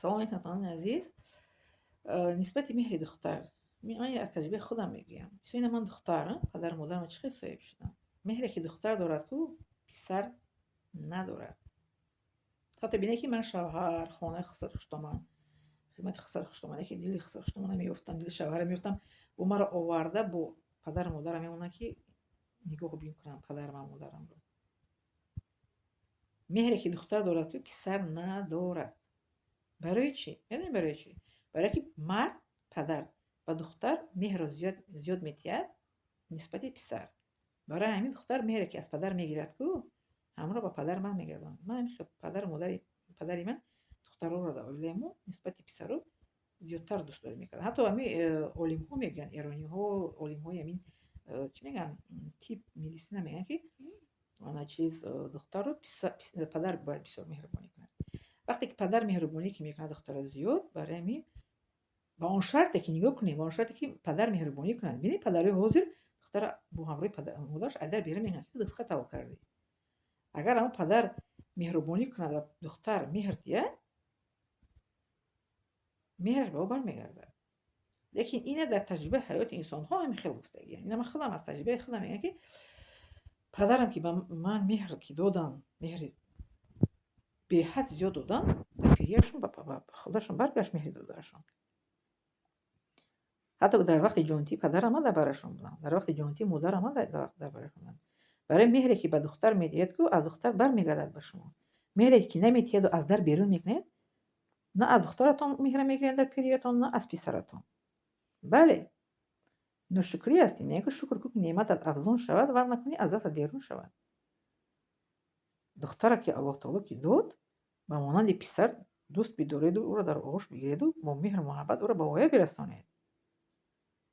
Салом алейкум, ҳамватанони азиз. Нисбати меҳри духтар ман аз таҷрибаи худам мегӯям. Бисёр, ина ман духтар, падару модарам чӣ хел соҳиб шудам. Меҳре ки духтар дорад ку, писар надорад. Ҳатто бинед, ки ман шавҳар, хонаи хусур хуштоман, хизмати хусур хуштоман, яке дили хусур хуштомана меёфтам, дили шавҳара меёфтам, бо маро оварда бо падару модарам мемонанд, ки нигоҳ бин кунам падарам модарамро. Меҳре ки духтар дорад ку, писар надорад. Барои чӣ? Медонед барои чӣ? Барое ки мард, падар ба духтар меҳрро зиёд метиҳад нисбати писар. Барои ҳамин духтар меҳре ки аз падар мегирад ку, ҳамонро ба падар ман мегардонад. Ман ҳамин падару модари, падари ман духтарҳоро дар оилаи мо нисбати писаро зиёдтар дӯстдорӣ мекард. Ҳатто ҳамин олимҳо мегӯянд, эрониҳо, олимҳои ҳамин чӣ мегӯянд, тиб, медисина мегӯянд, ки ана чиз, духтарро падар бояд бисёр меҳрубонӣ кунад. Вақте ки падар меҳрубонӣ ки мекунад духтара зиёд, барои ҳамин ба он шарте ки, нигоҳ кунем, ба он шарте ки падар меҳрубонӣ кунад. Бинед, падарҳои ҳозир духтара бо ҳамроҳи модараш айдар берун мекунад, ки духтар таваллуд кардӣ. Агар ҳамон падар меҳрубонӣ кунад ва духтар меҳр диҳад, меҳраш ба ӯ бармегардад. Лекин ина дар таҷрибаи ҳаёти инсонҳо ҳамин хел гуфтагиям. Ина ман худам аз таҷрибаи худам мегӯям, ки падарам ки ба ман меҳр ки додан, меҳри беҳад зиёд додан, дар пирияшон ба худашон баргашт меҳри додаашон. Ҳатто дар вақти ҷонтии падарам ман дар барашон будам, дар вақти ҷонтии модарам ман дар барашон будам. Барои меҳре ки ба духтар медиҳед ку, аз духтар бармегардад ба шумо. Меҳре ки наметиҳеду аз дар берун мекунед, на аз духтаратон меҳра мегиред дар пириятон, на аз писаратон. Бале, ношукрӣ ҳастӣ. Мегӯяд ки шукр кун, ки неъматат афзун шавад, вар накунӣ, аз дастат берун шавад. Духтара ки Аллоҳ таоло ки дод, ба монанди писар дӯст бидореду, ӯро дар оғӯш бигиреду, бо меҳру муҳаббат ӯро ба воя бирасонед.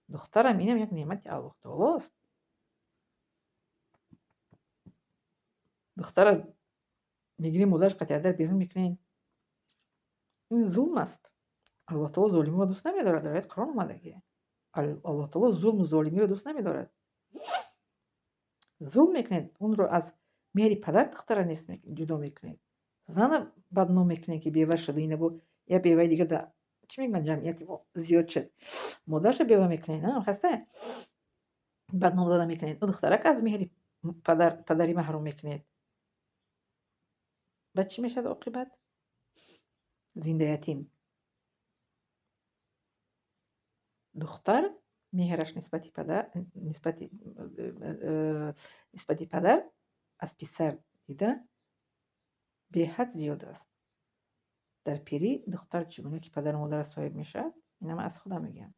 Духтарам инам як неъмати Аллоҳ таолост. Духтара мегирӣ, модараш қатъи берун мекунед. Ин зулм аст. Аллоҳ таоло золимиро дӯст намедорад. Дар ояти Қуръон омадагӣ. Аллоҳ таоло зулму золимиро дӯст намедорад. Зулм мекунед, онро аз меҳри падар духтара нест ҷудо мекунед. Зана бадном мекунед, ки бева шуда, ина бо як беваи дигар дар чӣ мегӯянд, ҷамъияти мо зиёд шуд. Модарша бева мекунед, хаста бадном зада мекунед. Ӯ духтарак аз меҳри падарӣ маҳрум мекунед. Баъд чӣ мешавад оқибат? Зиндаятим. Духтар меҳраш нисбати падар, нисбати падар аз писар дида беҳад зиёд аст. Дар пирӣ духтар чӣ гуна ки падару модарро соҳиб мешавад, ина ман аз худам мегӯям,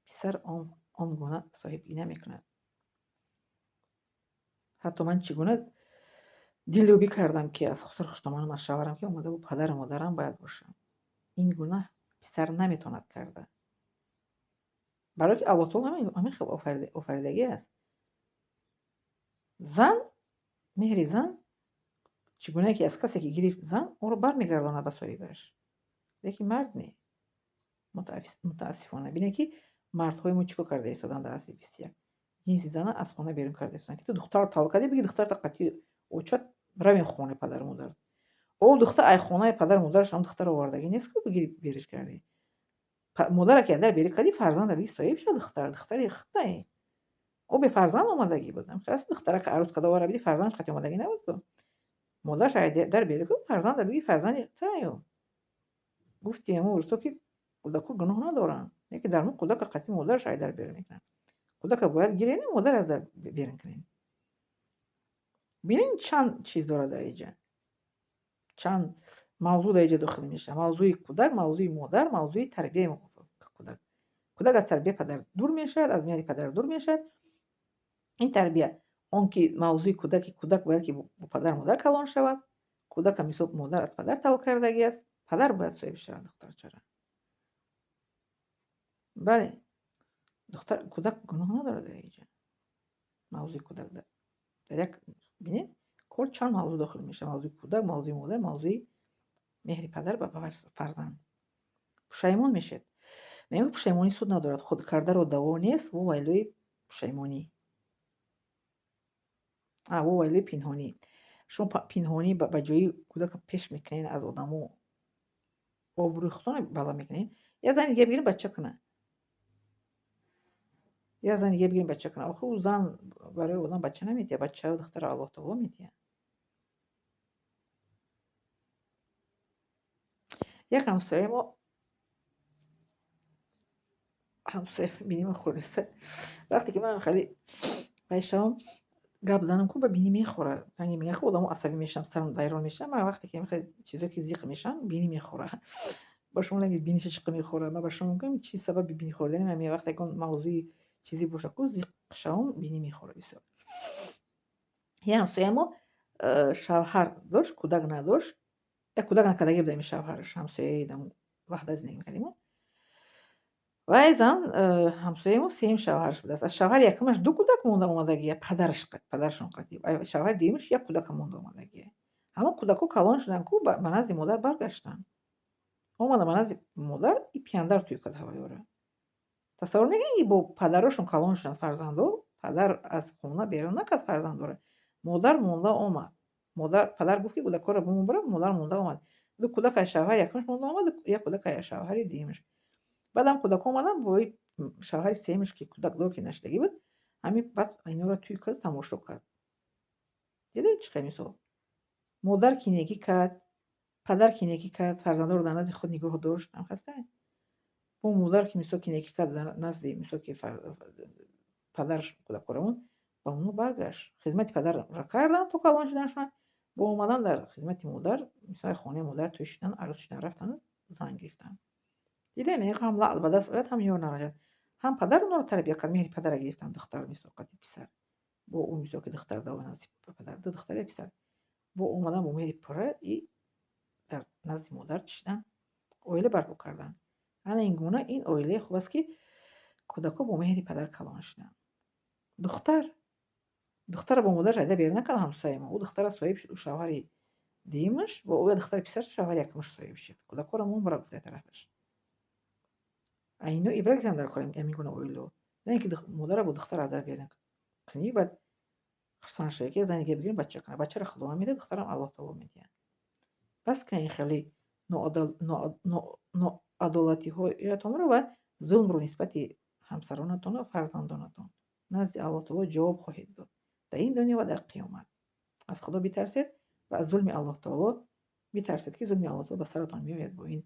писар он гуна соҳибӣ намекунад. Ҳатто ман чӣ гуна дилёбӣ кардам, ки аз хусур хуштоманам, аз шавҳарам, ки омада бо падару модарам бояд бошам. Ин гуна писар наметавонад карда. Барое ки Аллоҳ таоло ҳамин хел офаридагӣ аст. Зан, меҳри зан чӣ гуна ки аз касе ки гирифт зан, ӯро бармегардонад ба соҳибаш. Лекин мард не. Мутаассифона. Бинед, ки мардҳои мо чӣ кор карда истоданд дар асри 21. Ҷинси зана аз хона берун карда истоданд. Ки ту духтарро таваллуд кардӣ, биги духтарта қатъи очат равем хонаи падару модар. О, духтар ай хонаи падару модараш ҳам духтар овардагӣ нест ку, бигири бериш кардӣ. Модара ки адар берӣ кардӣ, фарзанда биги соҳиб шуд духтар, духтари худай. Ӯ бефарзанд омадагӣ буд. Духтарака арӯз карда овара бидӣ, фарзандаш қатъи омадагӣ набуд ку. Модараш дар берӣ ку, фарзанда биги фарзанди таю. Гуфти ҳамон урусо, ки кӯдако гуноҳ надоранд. Лекин дар мо кӯдака қатъи модараш айдар берун мекунанд. Кӯдака бояд гирен, модар аз дар берун кунем. Бинед, чанд чиз дорад дар иҷа. Чанд мавзӯъ дар иҷа дохил мешавад. Мавзӯи кӯдак, мавзӯи модар, мавзӯи тарбияи кӯдак. Кӯдак аз тарбияи падар дур мешавад, аз меҳри падар дур мешавад. Ин тарбия, он ки мавзӯи кӯдаки, кӯдак бояд ки бо падару модар калон шавад. Кӯдака мисол модар аз падар таваллуд кардагӣ аст, падар бояд соҳиб шавад духтарчара. Бале, духтар, кӯдак гуноҳ надорад дар иҷа. Мавзӯи кӯдак дар як, бинед, кор чанд мавзӯъ дохил мешавад: мавзӯи кӯдак, мавзӯи модар, мавзӯи меҳри падар ба фарзанд. Пушаймон мешавед. Мегӯяд, пушаймонӣ суд надорад, худкардаро даво нест, во вайлои пушаймонӣ. Во вайлои пинҳонӣ. Шумо пинҳонӣ ба ҷои кӯдака пеш мекунед аз одамо. Обрӯи худтонро бала мекунед. Як зани дига бигирем, бача кунад. Як зани дига бигирем, бача кунад. Охи ӯ зан барои одам бача наметиҳад, бачаро, духтаро Аллоҳ таоло метиҳад. Як ҳамсояи мо, ҳамсоя бинӣ мехӯрдеса. Вақте ки ман хеле вай шавам, гап занам ку, ба бинӣ мехӯрад. Мегӯяд, ку одамо асабӣ мешавам, сарам вайрон мешавам. Ман вақте ки хеле чизое ки зиқ мешавам, бинӣ мехӯрад. Ба шумо нагӯед, биниша чӣ қадр мехӯрад. Ман ба шумо мегӯям, чӣ сабаби бинӣ хӯрдани ман. Вақте ягон мавзӯи чизе боша ку, зиқ шавам, бинӣ мехӯрад бисёр. Як ҳамсояи мо шавҳар дошт, кӯдак надошт. Як кӯдак накардагӣ буд ами шавҳараш, ҳамсояи Ваҳдат зиндагӣ мекардем. Вай зан ҳамсояи мо сеюм шавҳараш будааст. Аз шавҳари якумаш ду кӯдак монда омадагия, падараш, падарашон қатӣ. Шавҳари дуюмаш як кӯдака монда омадагия. Ҳамон кӯдакҳо калон шуданд ку, ба назди модар баргаштанд. Омада ба назди модар и пияндар тӯй кард ҳавайёра. Тасаввур мекунед, ки бо падарошон калон шуданд фарзандо, падар аз хона берун накард фарзандоро. Модар монда омад. Модар, падар гуфт, ки кӯдакҳоро бумон бара, модар монда омад. Ду кӯдак аз шавҳари якумаш монда омад, як кӯдак аз шавҳари дуюмаш. Баъдам кӯдакҳо омаданд, бо шавҳари сеюмаш, ки кӯдакдор ки нашудагӣ буд, ҳамин баъд инҳоро тӯй кард, тамошо кард. Дидед, чӣ қадр мисол? Модар ки некӣ кард, падар ки некӣ кард, фарзандоро дар назди худ нигоҳ дошт, ҳам хаста? Бо модар ки мисол ки некӣ кард, дар назди мисол ки падараш кӯдакҳоро монд, ба онҳо баргашт. Хизмати падарро карданд то калон шуданашон, бо омадан дар хизмати модар, мисол, хонаи модар тӯй шудан, арӯс шудан, рафтану зан гирифтанд. Дидем, ҳам лаъл ба даст ояд, ҳам ёр нараҷад. Ҳам падар онҳоро тарбия кард, меҳри падарро гирифтанд духтар мисол қати писар. Бо ӯ мисол ки духтар дар назди падар, ду духтар, як писар. Бо омадан бо меҳри пурра и дар назди модар чишидан, оила барпо карданд. Ана ин гуна ин оилаи хуб аст, ки кӯдакҳо бо меҳри падар калон шуданд. Духтар, духтарро бо модараш айда берун накард ҳамсояи мо. Ӯ духтара соҳиб шуд, ӯ шавҳари дуюмаш, бо ӯ духтари писараш шавҳари якумаш соҳиб шуд. Кӯдакҳоро мон бара гуфта тарафаш. Ино ибрат гиранд дар кори ҳамин гуна оилаҳо. На ин ки модарро бо духтар аз дар берун кунӣ, баъд хурсанд шавӣ, ки зани дига бигирем, бача кунад. Бачаро Худованд медиҳад, духтарам Аллоҳ таоло медиҳад. Бас кунед ин хеле ноадолатиҳоятонро ва зулмро нисбати ҳамсаронатон ва фарзандонатон. Назди Аллоҳ таоло ҷавоб хоҳед дод дар ин дунё ва дар қиёмат. Аз Худо битарсед ва аз зулми Аллоҳ таоло битарсед, ки зулми Аллоҳ таоло ба саратон меояд. Бо ин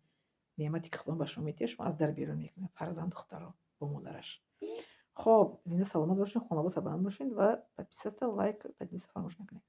неъмате ки Худо ба шумо медиҳад, шумо аз дар берун мекунед фарзанд, духтарро бо модараш. Хоб, зинда саломат бошед, хонавода сарбаланд бошед ва подписаться, лайк, поделиться фаромӯш накунед.